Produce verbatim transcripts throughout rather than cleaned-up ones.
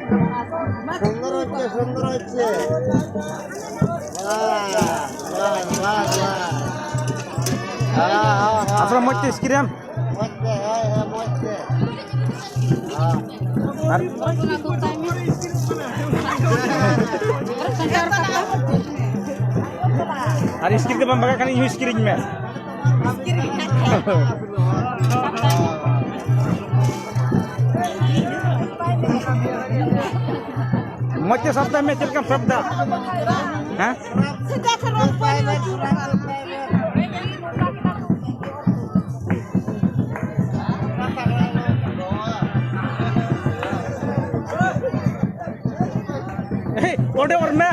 সুন্দর হচ্ছে, সুন্দর হচ্ছে। বাহ, বাহ, বাহ, বাহ। হ্যাঁ, হ্যাঁ, হ্যাঁ। ᱟᱥᱚᱞ ᱢᱚᱡᱽ ᱛᱮ ᱥᱠᱨᱤᱱ᱾ ᱢᱚᱡᱽ ᱛᱮ, ᱦᱳᱭ, ᱦᱳᱭ, ᱢᱚᱡᱽ ᱛᱮ᱾ ᱦᱮᱸ᱾ ᱟᱨ, ᱟᱨ ᱥᱠᱨᱤᱱ ᱛᱮ ᱵᱟᱢ ᱵᱟᱜᱟᱜ ᱠᱷᱟᱱ ᱤᱧ ᱦᱚᱸ ᱥᱠᱨᱤᱱ ᱢᱮ᱾ ᱢᱚᱡᱽ ᱛᱮ ᱥᱟᱵ ᱛᱟᱭ ᱢᱮ, ᱪᱮᱫ ᱞᱮᱠᱟᱢ ᱥᱟᱵ ᱫᱟ? ᱦᱮᱸ? ᱮᱭ, ᱚᱸᱰᱮ ᱚᱨ ᱢᱮ᱾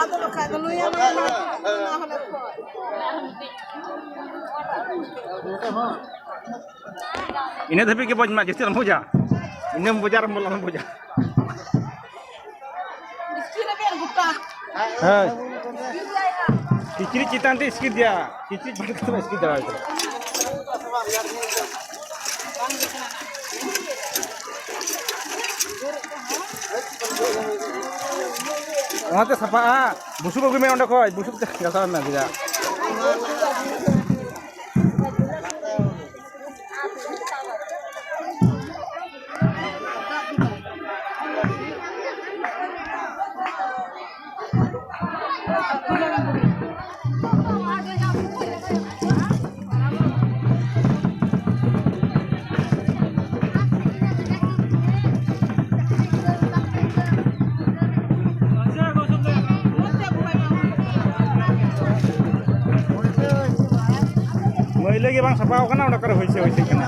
ᱟᱫᱚ ᱵᱟᱠᱷᱟᱡ ᱫᱚ ᱱᱩᱭ ᱟᱢ ᱚᱱᱟ ᱦᱚᱞᱮ ᱠᱷᱚᱡ᱾ ᱤᱱᱟᱹ ᱫᱷᱟᱹᱵᱤᱡ ᱜᱮ ᱵᱚᱡᱽ ᱢᱟ, ᱡᱟᱹᱥᱛᱤ ᱟᱞᱚᱢ ᱵᱚᱡᱟ᱾ ᱤᱱᱟᱹᱢ ᱵᱚᱡᱟ ᱟᱨ ᱟᱞᱚᱢ ᱵᱚᱡᱟ᱾ ᱦᱮᱸ᱾ ᱠᱤᱪᱨᱤᱡ ᱪᱮᱛᱟᱱ ᱛᱮ ᱤᱥᱠᱤᱨ ᱫᱮᱭᱟ, ᱠᱤᱪᱨᱤᱡ ᱵᱟᱝ ᱠᱟᱛᱮ ᱤᱥᱠᱤᱨ ᱫᱟᱲᱮᱭᱟᱜᱼᱟ᱾ ᱚᱱᱟᱛᱮ ᱥᱟᱯᱷᱟᱜᱼᱟ᱾ ᱵᱩᱥᱩᱵ ᱟᱹᱜᱩᱭ ᱢᱮ ᱚᱸᱰᱮ ᱠᱷᱚᱡ, ᱵᱩᱥᱩᱵ ᱛᱮ ᱜᱟᱥᱟᱣ ᱢᱮ ᱵᱷᱮᱡᱟ᱾ ᱢᱟᱹᱭᱞᱟᱹ ᱜᱮ ᱵᱟᱝ ᱥᱟᱯᱷᱟᱣ ᱠᱟᱱᱟ, ᱚᱸᱰᱮ ᱠᱚᱨᱮ ᱦᱩᱭᱥᱮ ᱦᱩᱭᱥᱮ ᱠᱟᱱᱟ᱾